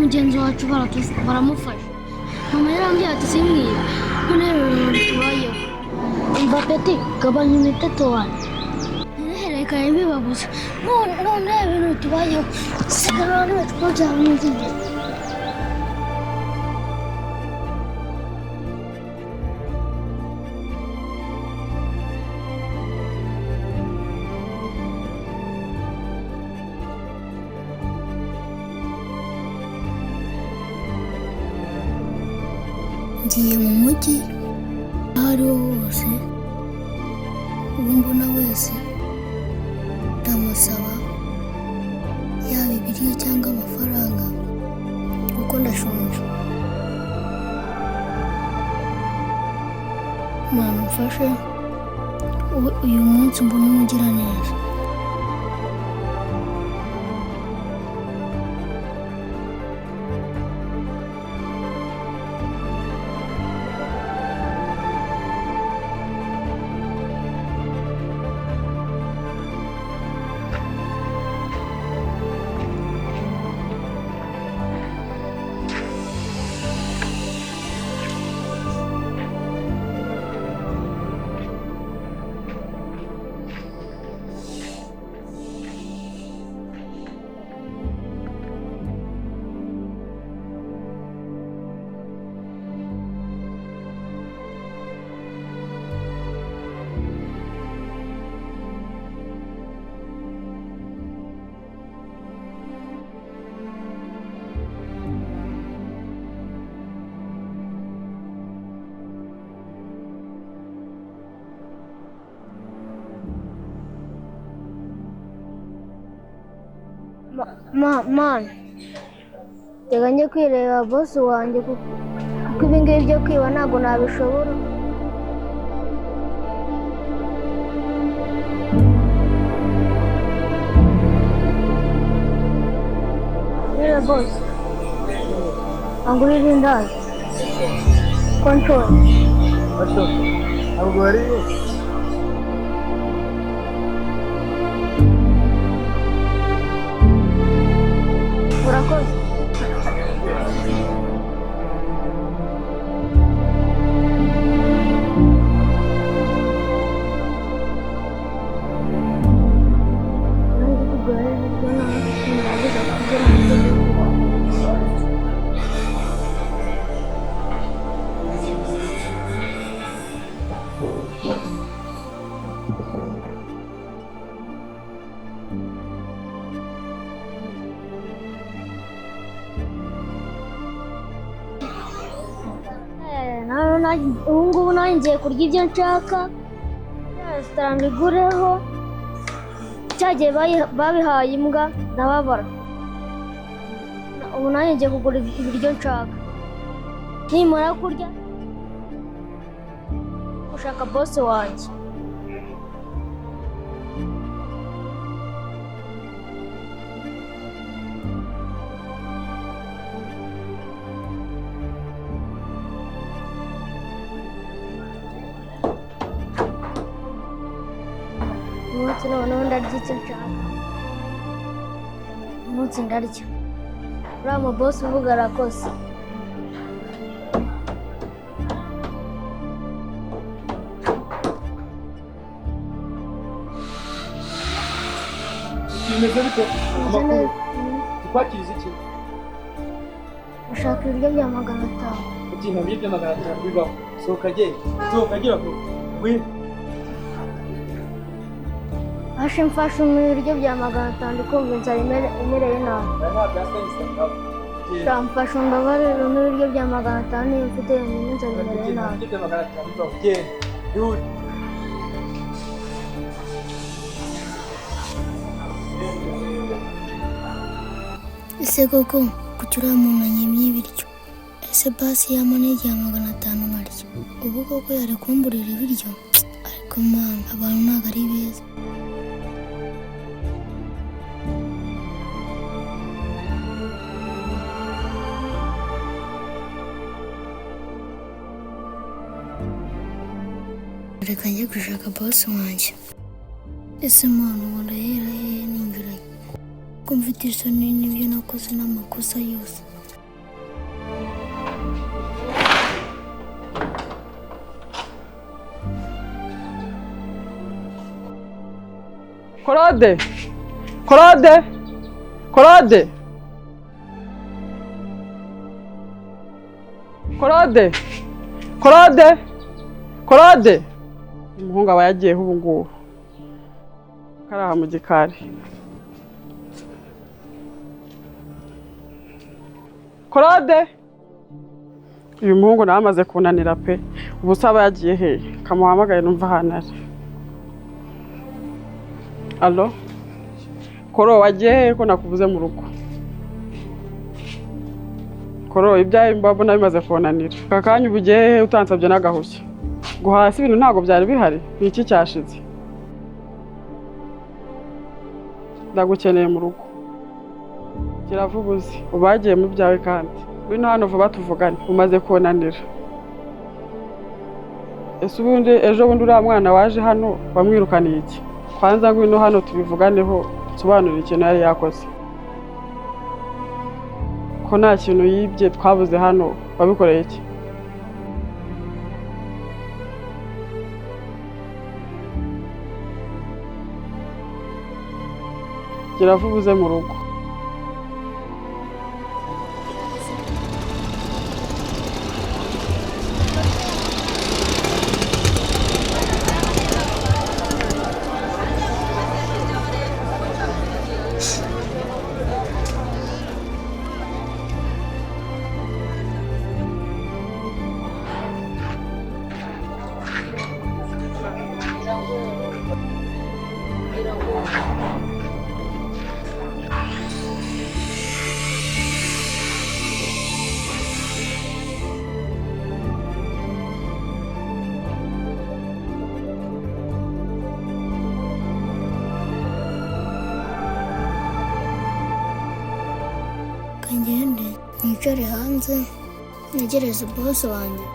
Mugenzi wacu baramufasha. Mama yarambwiye ati simwibe. None rero ibintu tubayeho. Umva peti, gabanya imiteto wanjye. Ntiherekanye mbibabuza. None ibintu tubayeho. Sigara n'ibicupa byawe n'izindi. Ngiye mu mujyi, aho ariho hose, uwo mbona wese ndamusaba yaba ibiryo cyangwa amafaranga kuko ndashonje. Mana umfashe uyu munsi mbone umugiraneza. Man, reka njye kwireba boss wanjye kuko ibi ngibi byo kwiba ntabwo nabishobora. Reba boss, angurira irindazi ko nshonje. Ntabwo wariye? Urakoze. Nanjye kugura ibiryo nindangiza kurya nanjye kubaho. Ubu ngubu nanjye ngiye kurya ibyo nshaka, resitora mbigureho, cya gihe babihaye imbwa ndababara. Ubu nanjye ngiye kugura ibiryo nshaka, nimara kurya gushaka boss wanjye. Umunsi noneho ndarya icyo nshaka, umunsi ndarya uriya mu boss uvuga arakoze. Bimeze bite? Bimeze Amakuru? neza. Tukwakiriza iki? Ushaka ibiryo bya 500. Uti nta biryo bya 500 bibaho. Sohoka genda. Sohoka gira vuba. Ngwino. Ashe mfashe umwe ibiryo bya 500 kumva inzara imereye nabi. Aya nta bya sayinsi ngaho. Genda. Mfashe umbabarire umpe ibiryo bya 500 niyo mfite yonyine inzara imereye Nta nabi. biryo bya 500 bibaho. Genda. Ihute. Ese koko kuki uriya muntu anyimye ibiryo? Ese basi yampa n'igihe 500 nkarya? Ubu koko yari kumburira ibiryo? Ariko mana, abantu ntabwo ari beza. Reka njye gushaka boss wanjye. Ese mana, ubu ndahera hehe ninjiranye? Ko mfite isoni n'ibyo nakoze n'amakosa yose. Claude, Claude, Claude, Claude, Claude, Claude. Umuhungu aba yagiyeho ubu ngubu, karaha mu gikari. Claude, uyu muhungu nawe amaze kunanira pe. Ubu se aba yagiye hehe? Kamuhamagaye numva ahantu ari. Allo, Koro, wagiye hehe ko nakubuze mu rugo? Koro, ibyawe mbabona bimaze kunanira. Aka kanya ubu ugiye hehe utansabye n'agahushya? Guhaha ibintu ntabwo byari bihari, ni iki cyashize? Ndagukeneye mu rugo. Kiravuga uzi, ubagiye mu byawe kandi. Ngwino hano vuba tuvugane, umaze kunanira. Ese ubundi ejo bundi uriya mwana waje hano wamwirukaniye iki? Kwanza ngwino hano tubivuganeho, nsobanurire ikintu yari yakoze. Ko nta kintu yibye twabuze hano, wabikoreye iki? Gira vuba uze mu rugo. Ngende nicare hanze ntegereze boss wanjye.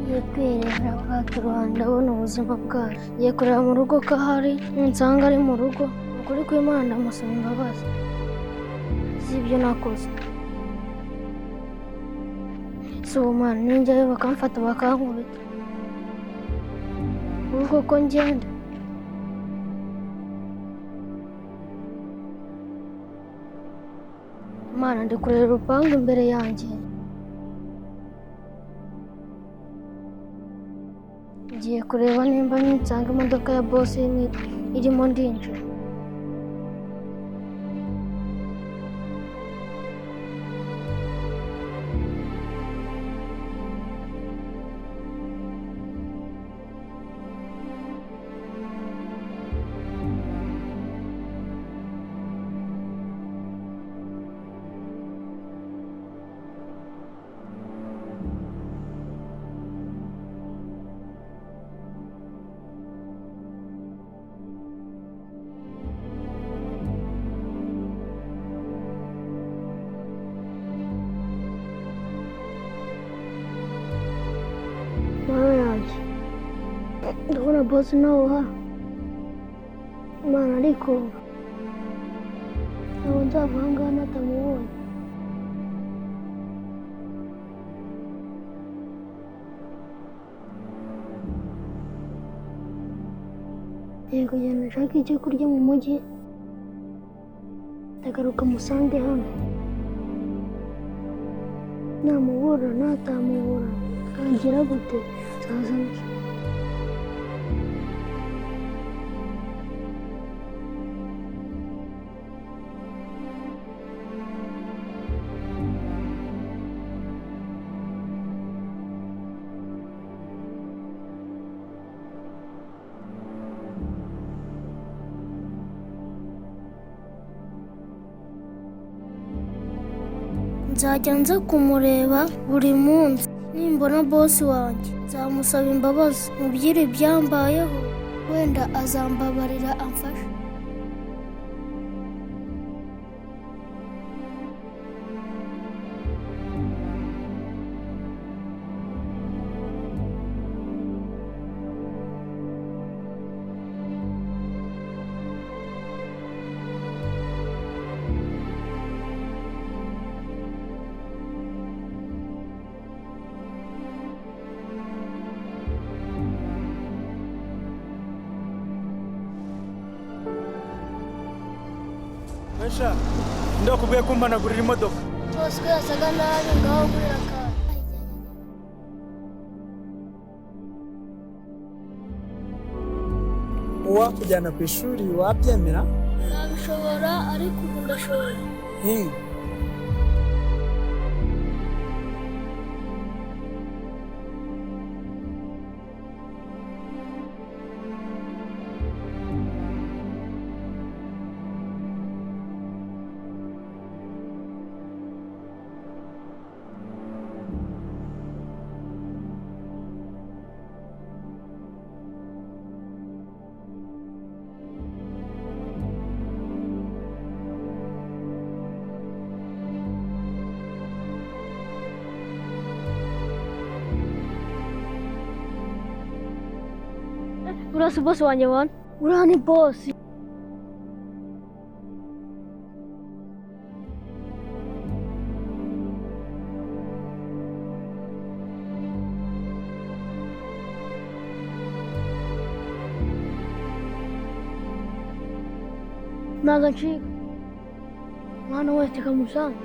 Ngiye kwirebera bwa ndabona ubuzima bwacu. Ngiye kureba mu rugo ko ahari, ninsanga ari mu rugo, ukuri kw'Imana ndamusaba imbabazi z'ibyo nakoze. Si ubu Mana, ninjyayo bakamfata bakankubita. Ubu koko ngenda. Mana, ndi kureba urupangu imbere yanjye. Ngiye kureba nimba ninsanga imodoka ya boss irimo ndinjira. Mana yanjye, ndabona boss nawe uhari. Mana, ariko ntabwo nzava aha ngaha natamubonye. Ngiye kugenda nshake icyo kurya mu mujyi, ndagaruka musange hano. Namubura natamubura ntangira gute nzaza nje. Nzajya nza kumureba buri munsi. Nimbona boss wanjye nzamusaba imbabazi, mubwire ibyambayeho, Wenda azambabarira amfashe. Mesha, ndakubwiye ko mpanagurira imodoka. Bosco yasaga nabi, ngaho gurira akantu. Uwakujyana ku ishuri wabyemera? Nabishobora, ariko ubu ndashobora. Uriya si bosi wanjye wana? Uriya ni bosi. Ntabwo ncika. Mwana wese kamusange.